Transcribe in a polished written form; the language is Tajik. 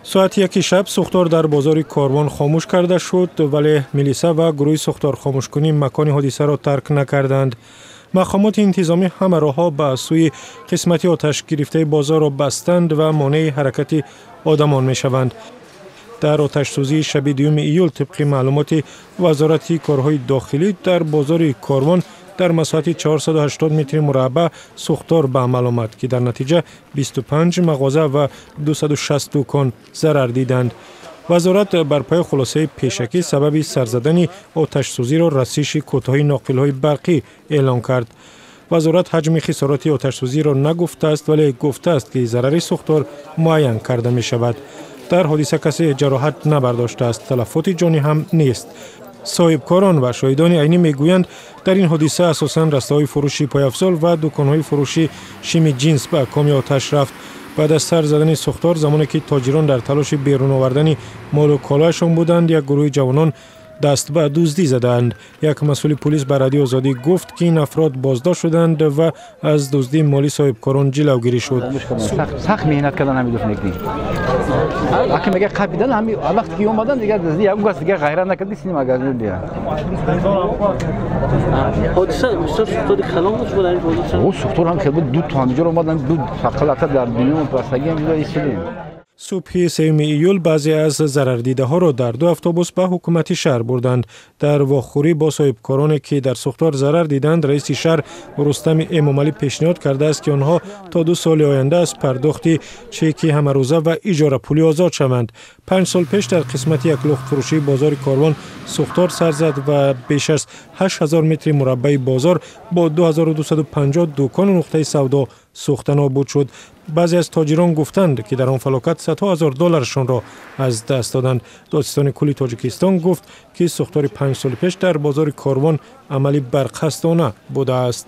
Соати 1 шаб сӯхтор дар бозори Корвон хомӯш карда шуд, вале милиса ва гурӯҳи сӯхторхомӯшкунӣ макони ҳодисаро тарк накарданд. Мақомоти интизомӣ ҳама роҳҳо ба сӯи қисмати оташгирифтаи бозорро бастанд ва монеи ҳаракати одамон мешаванд. Дар оташсӯзии шаби 2 июл, тибқи маълумоти Вазорати корҳои дохилӣ, дар бозори Корвон дар масоҳати 480 метри мураббаъ сӯхтор ба амал омад, ки дар натиҷа 25 мағоза ва 260 дукон зарар диданд. Вазорат бар пои хулосаи пешакӣ сабаби сарзадани оташсӯзиро расиши кӯтоҳи ноқилҳои барқӣ эълон кард. Вазорат ҳаҷми хисороти оташсӯзиро нагуфтааст, вале гуфтааст, ки зарари сӯхтор муайян карда мешавад. Дар ҳодиса касе ҷароҳат набардоштааст, талафоти ҷонӣ ҳам нест. Соҳибкорон ва шоҳидони айнӣ мегӯянд, дар ин ҳодиса асосан растаҳои фурӯши пойафзол ва дуконҳои фурӯши шими ҷинс ба коми оташ рафт. Баъд аз сар задани сӯхтор, замоне ки тоҷирон дар талоши берун овардани молу колояшон буданд, як гурӯҳи ҷавонон даст ба дуздӣ задаанд. Як масъули пулис ба Радиои Озодӣ гуфт, ки ин афрод боздошт шуданд ва аз дуздии моли соҳибкорон ҷилавгирӣ шуд. Сахт меҳнат кардан, ҳами дуф мекунӣ. Аки мега қапидан, ҳами вақте ки омадан, дигар дуздӣ ягон кас дигар ғайра накард, сини магазин бия. Ҳодиса бисёр сӯхтори калон буд, шумо дар ин бозор? О, сӯхтор ҳам хел буд, ду то ҳамиҷоро омадан, ду фақалата дар дунё бастагӣ ҳамиҷо истодем. Субҳи 3 июл баъзе аз зарардидаҳоро дар ду автобус ба ҳукумати шаҳр бурданд. Дар вохӯрӣ бо соҳибкороне, ки дар сӯхтор зарар диданд, раиси шаҳр Рустами Эмомалӣ пешниҳод кардааст, ки онҳо то 2 соли оянда аз пардохти чеки ҳамарӯза ва иҷорапулӣ озод шаванд. 5 сол пеш дар қисмати як лухтфурӯшии бозори Корвон сӯхтор сар зад ва беш аз 8000 метри мураббаи бозор бо 2250 дукону нуқтаи савдо сӯхта нобуд шуд. Баъзе аз тоҷирон гуфтанд, ки дар он фалокат садҳо ҳазор долларшонро аз даст доданд. Додситони кулли Тоҷикистон гуфт, ки сӯхтори 5 соли пеш дар бозори Корвон амали барқасдона будааст.